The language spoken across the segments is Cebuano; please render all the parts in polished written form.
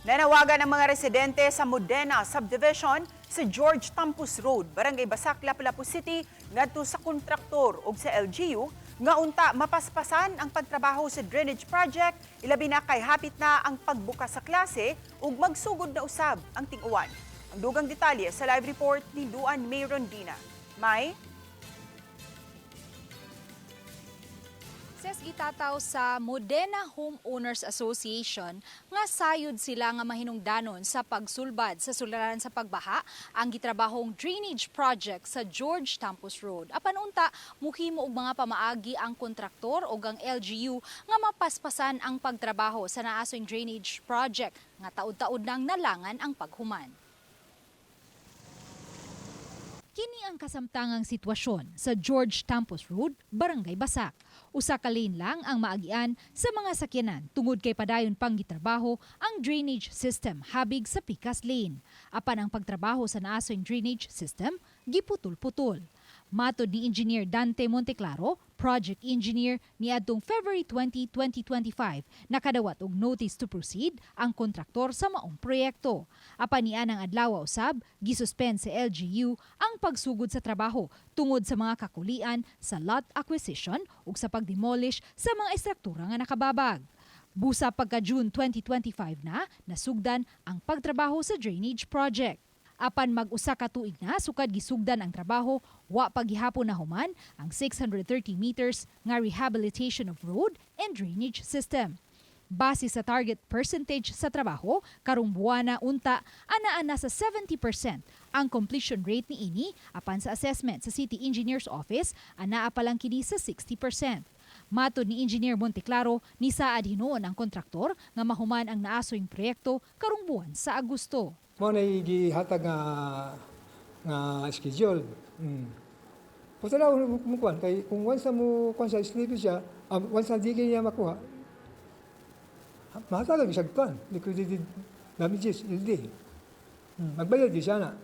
Nanawagan ang mga residente sa Modena Subdivision sa George Tampus Road, Barangay Basak, Lapu-Lapu City, ngadto sa kontraktor ug sa LGU nga unta mapaspasan ang pagtrabaho sa drainage project, ilabi na kay hapit na ang pagbukas sa klase ug magsugod na usab ang ting-uwan. Ang dugang detalye sa live report ni Luan May Rondina. May? Ses, gitataw sa Modena Homeowners Association nga sayod sila nga mahinungdanon sa pagsulbad sa suliranan sa pagbaha ang gitrabahong drainage project sa George Tampus Road. Apan unta muhimo og mga pamaagi ang kontraktor o ang LGU nga mapaspasan ang pagtrabaho sa naasoy drainage project nga taud-taud nang nalangan ang paghuman. Kini ang kasamtangang sitwasyon sa George Tampus Road, Barangay Basak. Usa ka lane lang ang maagian sa mga sakyanan tungod kay padayon pang gitrabaho ang drainage system habig sa Picas Lane. Apan ang pagtrabaho sa naasoy drainage system giputol-putol. Matod ni Engineer Dante Monteclaro, project engineer, niadtong February 20, 2025, nakadawat og notice to proceed ang kontraktor sa maong proyekto. Apan nianang adlaw usab, gisuspend sa LGU ang pagsugod sa trabaho tungod sa mga kakulian sa lot acquisition ug sa pagdemolish sa mga estruktura nga nakababag. Busa pagka June 2025 na, nasugdan ang pagtrabaho sa drainage project. Apan mag-usa ka tuig na sukad gisugdan ang trabaho, wa pa gihapon nahuman ang 630 meters nga rehabilitation of road and drainage system. Base sa target percentage sa trabaho, karong buwana unta anaa na sa 70% ang completion rate niini, apan sa assessment sa City Engineer's Office, anaa pa lang kini sa 60%. Matod ni Engineer Monteclaro, nisaad hinuon ang kontraktor nga mahuman ang naasoyng proyekto karong buwan sa Agosto. Mao na gihatag nga schedule. Puta na mo kuan kay kung once na mo kuan sa sleepy siya, once na di niya makuha, mahatagan siya kuan, liquidated damages, LD. Magbayad di siya na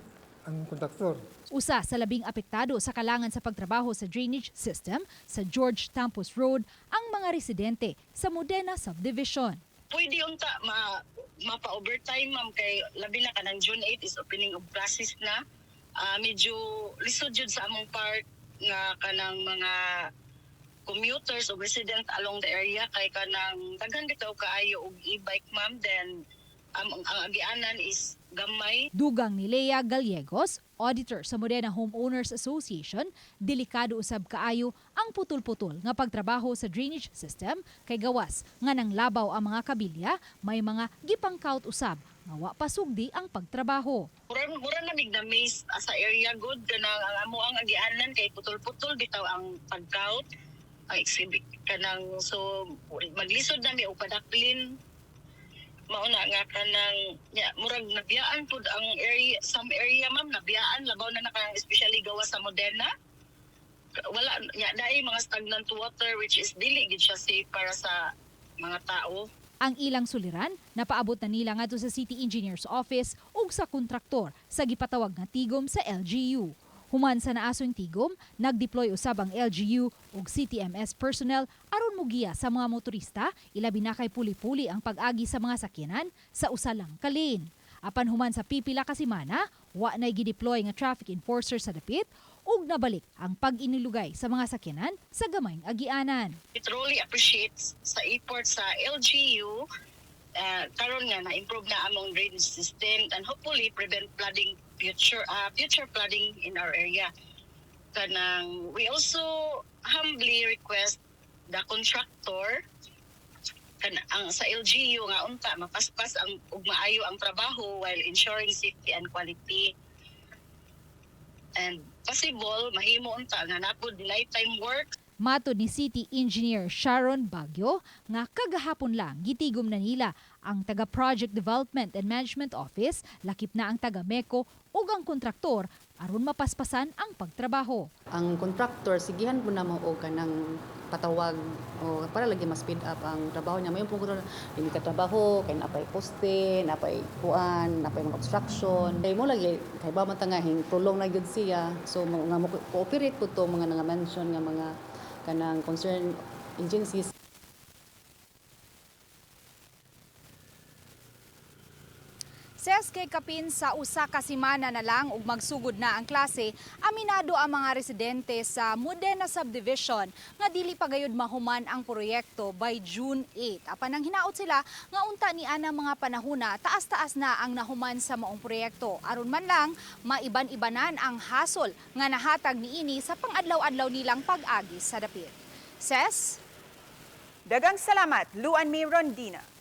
ang kontraktor. Usa sa labing apektado sa kalangan sa pagtrabaho sa drainage system sa George Tampus Road ang mga residente sa Modena Subdivision. Pwede unta ma mapa-overtime, ma'am, kay labi na kanang June 8 is opening of classes na. Medyo lisod jud sa among part nga kanang mga commuters o resident along the area kay kanang daghan bitaw kaayo og e-bike, ma'am, then ang agianan is gamay. Dugang ni Lea Gallegos, auditor sa Modena Homeowners Association, delikado usab kaayo ang putol-putol nga pagtrabaho sa drainage system kay gawas nga nang labaw ang mga kabilya, may mga gipangkaut usab nga wa pa sugdi ang pagtrabaho. Mura na mig na maze sa area good, kanang ang amo ang agianan kay putol-putol bitaw ang pagkaut, ang exhibit, kanang so maglisod na mi og padaklin. Mao na nga kanang ya, murag nabiyaan pud ang area, some area, ma'am, nabiyaan, labaw na kanang especially gawa sa Moderna, wala ya dai mga stagnant water, which is dili gid siya safe para sa mga tao. Ang ilang suliran, napaabot na nila ngadto sa City Engineer's Office ug sa kontraktor sa gipatawag nga tigom sa LGU. Human sa naasoy tigom, nagdeploy usab ang LGU ug CTMS personnel aron mugiya sa mga motorista, ilabi na kay puli-puli ang pag-agi sa mga sakyanan sa usa lang ka lane. Apan human sa pipila ka semana, wa nay gideploy nga traffic enforcer sa dapit ug nabalik ang pag-inilugay sa mga sakyanan sa gamayng agianan. It truly appreciates sa effort sa LGU karon nga na-improve na among drainage system and hopefully prevent flooding, future flooding in our area. Kanang we also humbly request the contractor kan ang sa LGU nga unta mapaspas ang ug maayo ang trabaho while ensuring safety and quality, and possible mahimo unta nga napod nighttime work. Matod ni City Engineer Sharon Bagyo nga kagahapon lang gitigom na nila ang taga Project Development and Management Office, lakip na ang taga MECO ug ang kontraktor aron mapaspasan ang pagtrabaho. Ang contractor, sigihan po na mo og kanang patawag o para lagi mas speed up ang trabaho niya. May pong hindi ka trabaho kay napay poste, napay kuan, napay mga obstruction. Kay mo lagi kay ba man ta nga hing prolong na gyud siya. So nga mo cooperate po to mga nga mention nga mga kanang concern agencies. Ses, kay kapin sa 1 ka semana na lang ug magsugod na ang klase, aminado ang mga residente sa Modena Subdivision nga dili pa gayud mahuman ang proyekto by June 8. Apan ang hinaot sila nga unta ni ana mga panahona taas-taas na ang nahuman sa maong proyekto, aron man lang maiban-ibanan ang hasol nga nahatag niini sa pangadlaw-adlaw nilang pag-agi sa dapit. Ses? Daghang salamat, Luan May Rondina.